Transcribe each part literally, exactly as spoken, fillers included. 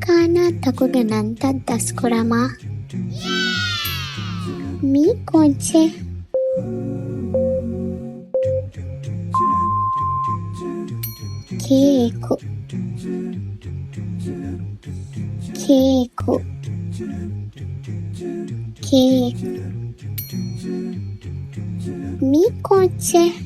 ކާނާތަކުގެ ނަންތައް ދަސްކުރަމާ. މީ ކޯއްޗެއް؟ ކޭކު. ކޭކު. ކޭކް. މީ ކޯއްޗެއް؟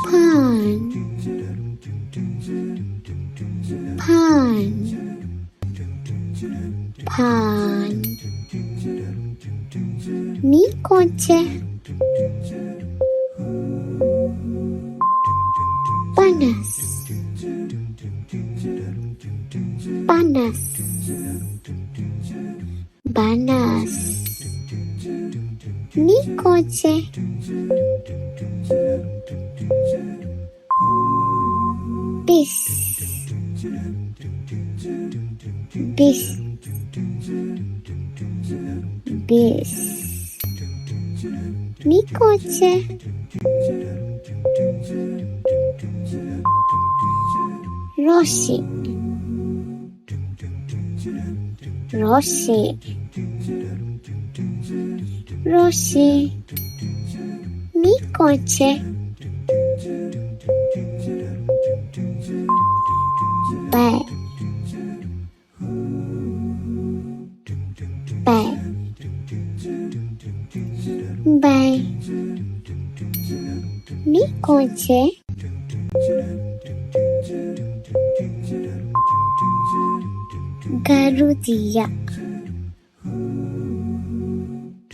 ޕާން. ޕާން. ޕާން. މީ ކޯއްޗެއް؟ ބަނަސް. ބަނަސް. ބަނަސް. މީ ކޯއްޗެއް؟ ބިސް. ބިސް. ބިސް. މީ ކޯއްޗެއް؟ ރޮށި. ރޮށި. ރޮށި. މީ ކޯއްޗެއް؟ ބައެއް. ބައެއް. ބައެއް. މީ ކޯއްޗެއް؟ ގަރުދިޔަ.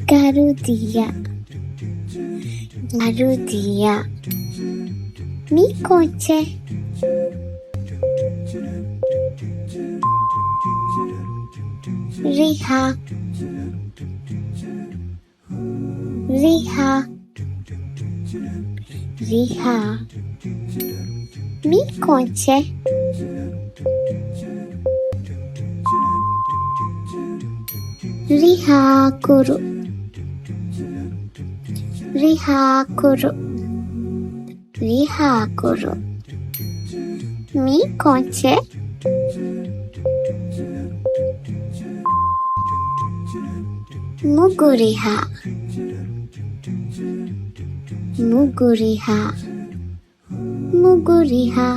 ގަރުދިޔަ. ގަރުދިޔަ. މީ ކޯއްޗެއް؟ ރިހާ. ރިހާ. ރިހާ. މީ ކޯއްޗެއް؟ ރިހާ ކުރު. ރިހާ ކުރު. ރިހާ ކުރު. މީ ކޯއްޗެއް؟ މުގުރިހާ. މުގުރިހާ. މުގުރިހާ.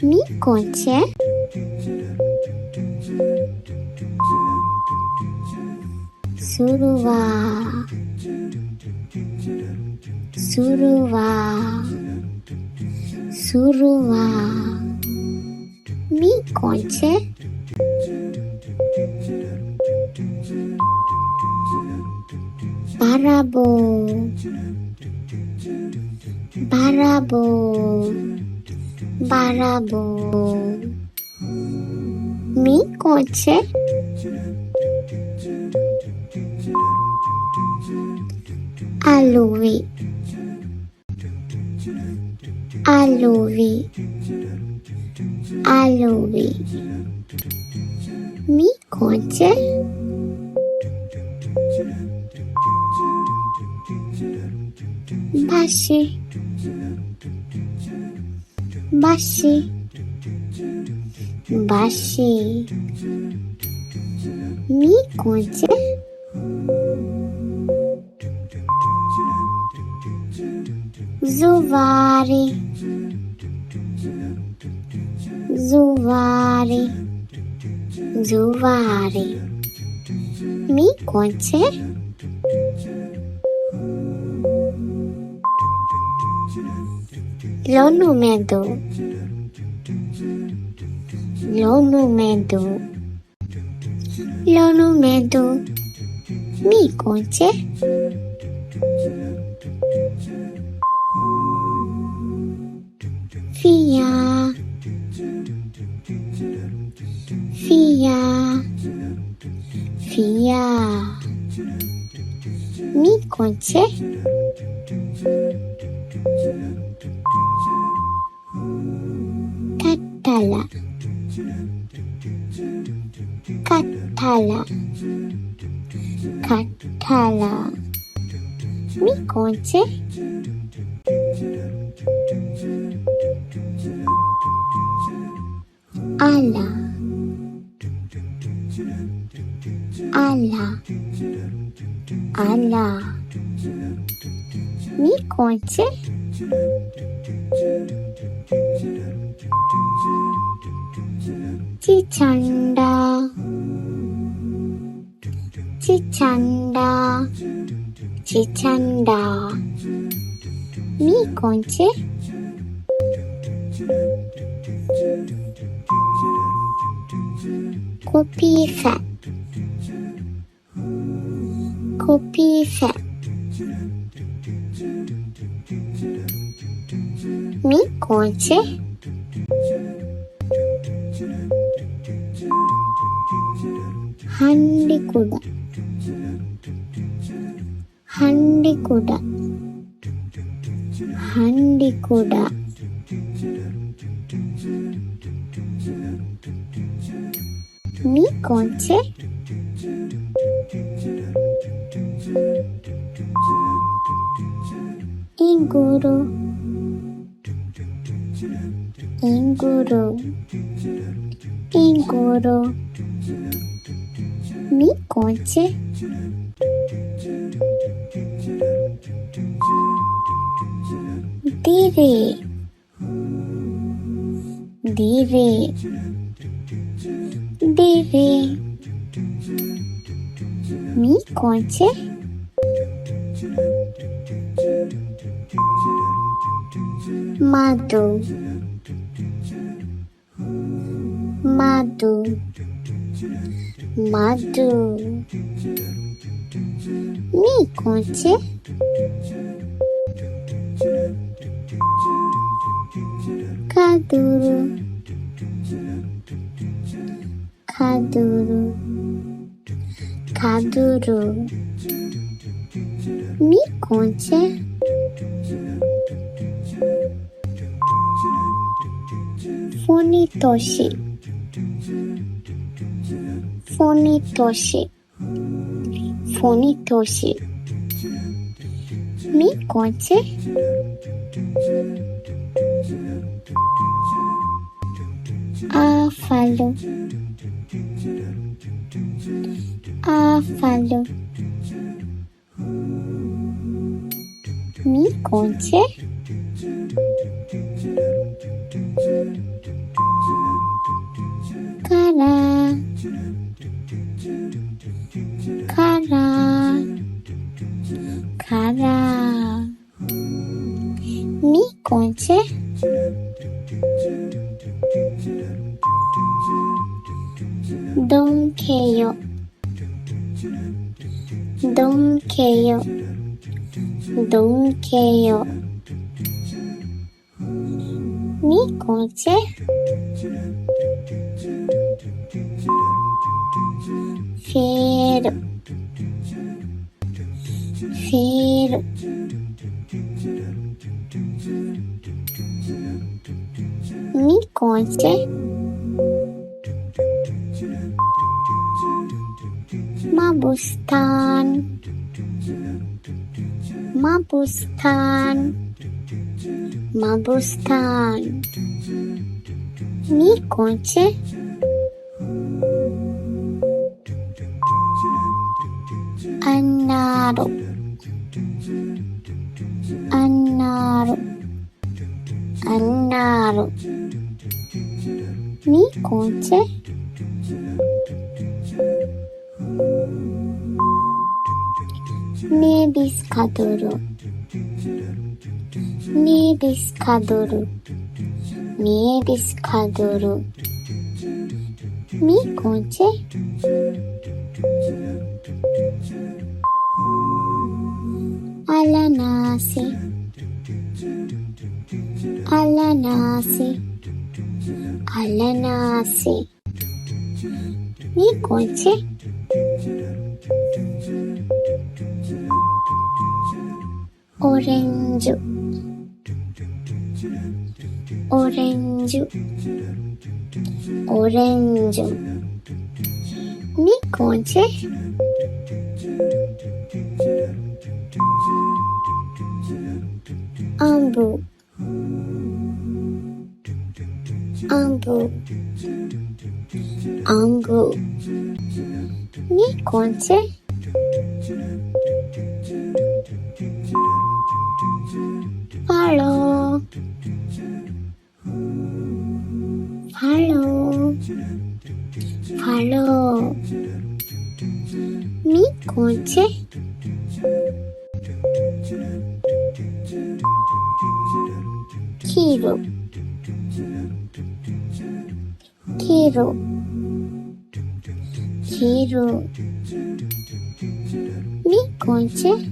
މީ ކޯއްޗެއް؟ ސުރުވާ. ސުރުވާ. ސުރުވާ. މީ ކޯއްޗެއް؟ ބަރަބޯ. ބަރަބޯ. ބަރަބޯ. މީ ކޯއްޗެއް؟ އަލުވި. އަލުވި. އަލުވި. މީ ކޯއްޗެއް؟ ބަށި. ބަށި. ބަށި. މީ ކޯއްޗެއް؟ ޒުވާރި. ޒުވާރި. ޒުވާރި. މީ ކޯއްޗެއް؟ ލޮނުމެދު. ލޮނުމެދު. ލޮނުމެދު. މީ ކޯއްޗެއް؟ ފިޔާ. ފިޔާ. ފިޔާ. މީ ކޯއްޗެއް؟ ކައްޓަލަ. ކައްޓަލަ. ކައްޓަލަ. މީ ކޯއްޗެއް؟ އަލާ. އަލާ. އަލާ. މީ ކޯއްޗެއް؟ ޗިޗަންޑާ. ޗިޗަންޑާ. ޗިޗަންޑާ. މީ ކޯއްޗެއް؟ ކޮޕީފަ. ކޮޕީފަ. މީ ކޯއްޗެއް؟ ހަންޑިކުޑަ. ހަންޑިކުޑަ. ހަންޑިކުޑަ. މީ ކޯއްޗެއް؟ އިނގުރު. އިނގުރު. އިނގުރު. މީ ކޯއްޗެއް؟ ދިރޭ. ދިރޭ. ދިރޭ. މީ ކޯއްޗެއް؟ މަދު. މަދު. މަދު. މީ ކޯއްޗެއް؟ ކަދުރު. ކަދުރު. ކަދުރު. މީ ކޯއްޗެއް؟ ފޮނިތޮށި. ފޮނިތޮށި. ފޮނިތޮށި. މީ ކޯއްޗެއް؟ އާފަލު. އާފަލު. މީ ކޯއްޗެއް؟ ކަރާ. ކަރާ. ކަރާ. މީ ކޯއްޗެއް؟ ދޮންކެޔޮ. ދޮންކެޔޮ. ދޮންކެޔޮ. މީ ކޯއްޗެއް؟ ފޭރު. ފޭރު. މީ ކޯއްޗެއް؟ މަ ބުސްތާން. މަ ބުސްތާން. މަ ބުސްތާން. މީ ކޯއްޗެއް؟ އަންނާރު. އަންނާރު. އަންނާރު. މީ ކޯއްޗެއް؟ މޭބިސް ކަދުރު. މޭބިސް ކަދުރު. މޭބިސް ކަދުރު. މީ ކޯއްޗެއް؟ އަލަނާސި. އަލަނާސި. އަލަނާސި. މީ ކޯއްޗެއް؟ އޮރެންޖު. އޮރެންޖު. އޮރެންޖު. މީ ކޯއްޗެއް؟ އަނބު. އަނބު. އަނބު. މީ ކޯންޗެއް؟ ފަޅޯ. ފަޅޯ. ފަޅޯ. މީ ކޯންޗެއް؟ ކީރު. ކީރު. ކީރު. މީ ކޯންޗެއް؟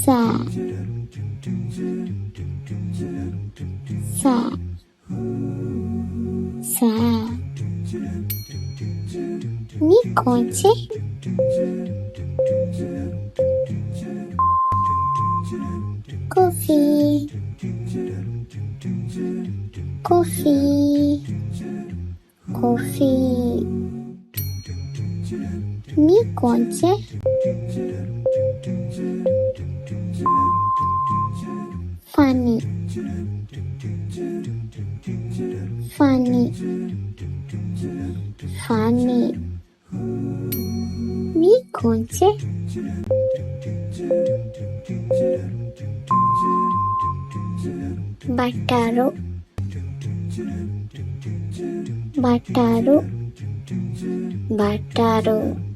ސާ. ސާ. ސާ. މީ ކޯންޗެއް؟ ކޮފީ. ކޮފީ. ކޮފީ. މީ ކޯންޗެއް؟ ފަނި. ފަނި. ފަނި. މީ ކޯންޗެއް؟ ބަޓަރު. ބަޓަރު. ބަޓަރު.